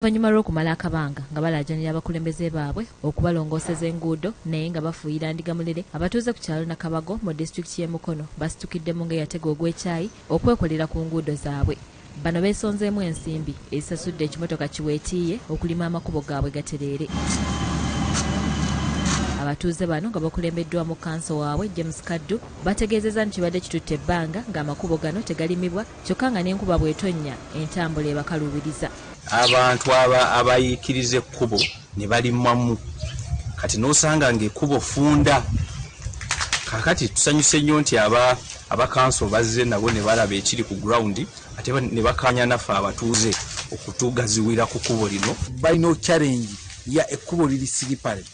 Oluvannyuma lw'okumala akabanga nga balaajanira abakulembeze baabwe okubalongooseza enguudo naye nga bafuuyira ndiga mulere, abatuuze ku kyalo Nakabago mu disitulikiti y'e Mukono basitukiddemu ng'eyatega ogw'ekyayi okwekolera ku nguudo zaabwe. Bano beesonzeemu ensimbi ezisasudde ekimotoka kiweetiiye okulima amakubo gaabwe gatereere. Abatuuze bano nga bakulembeddwamu kkanso waabwe James Kaddu bategeezezza nti kibadde kitutte ebbanga ng'amakubo gano tegalimibwa kyokka nga n'enkuba bw'etonnya entambula ebakaluubiriza. Abantu abayiikiriza ekkubo ne balimamu kati n'osanga ng'ekkubo ffunda. Kaakati tusanyuse nnyo nti abakanso bazze nabo ne balaba ekiri ku ground ate ne bakkaanya naffe abatuuze okutugaziwira ku kkubo lino. Balina challenge ya ekkubo liri slippery.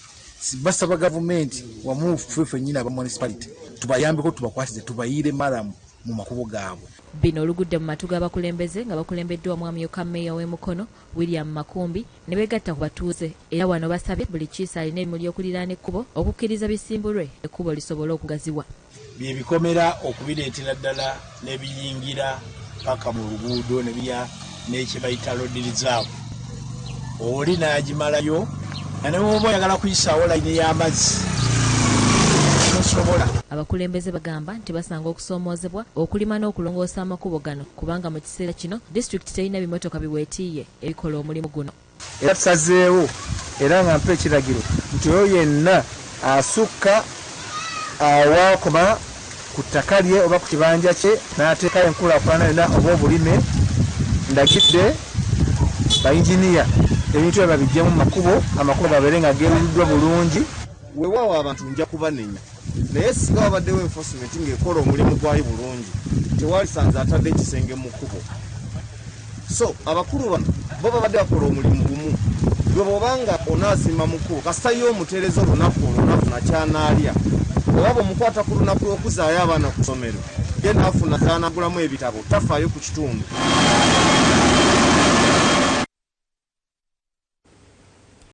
Basaba gavumenti wamu ffe ffennyini aba municipality tubayambeko, tubakwasize, tubayiire maramu mu makubo gaabwe. Bino olugudde mu matu g'abakulembeze nga bakulembeddwamu amyuka mmeeya w'e Mukono William Makumbi ne beegatta ku batuuze, era wano basabye buli kiisi alina ebimuli okuliraana ekkubo okukkiriza bisimbulwe ekkubo lisobole okugaziwa. Bye bikomera okubireetera ddala ne biyingira paka mu luguudo ne birya n'ekye bayita road reserve, oli n'agimalayo nga ne bw'oba oyagala kuyisaawo layini y'amazzi tosobola. Abakulembeze bagamba nti basanga okusoomoozebwa okulima n'okulongoosa amakubo gano kubanga mu kiseera kino disitulikiti terina bimotoka biweetiiye ebikola omulimu guno. Era tusazeewo era nga mpa ekiragiro nti oyo yenna asukka awaakoma ku ttaka lye oba ku kibanja kye n'ateekayo enkulaakulana yonna oba obulime, ndagidde bayinginiya ebintu ebyo babiggyemu mu makubo, amakubo gabeere nga geeruliddwa bulungi. Weewaawo abantu nja kubanenya, naye singa wabaddewo enforcement ng'ekola omulimu gwayo bulungi, tewalisanze atadde ekisenge mu kkubo. So abakulu bano bo babadde bakola omulimu gumu, gwe bw'obanga onaazimba mu kkubo kasita ye omuteereza olunaku olwo nafuna ky'anaalya, oba bw'omukwata ku lunaku lw'okuzaayo abaana ku ssomero ye n'afuna z'anaagulamu ebitabo, tafaayo ku kitundu.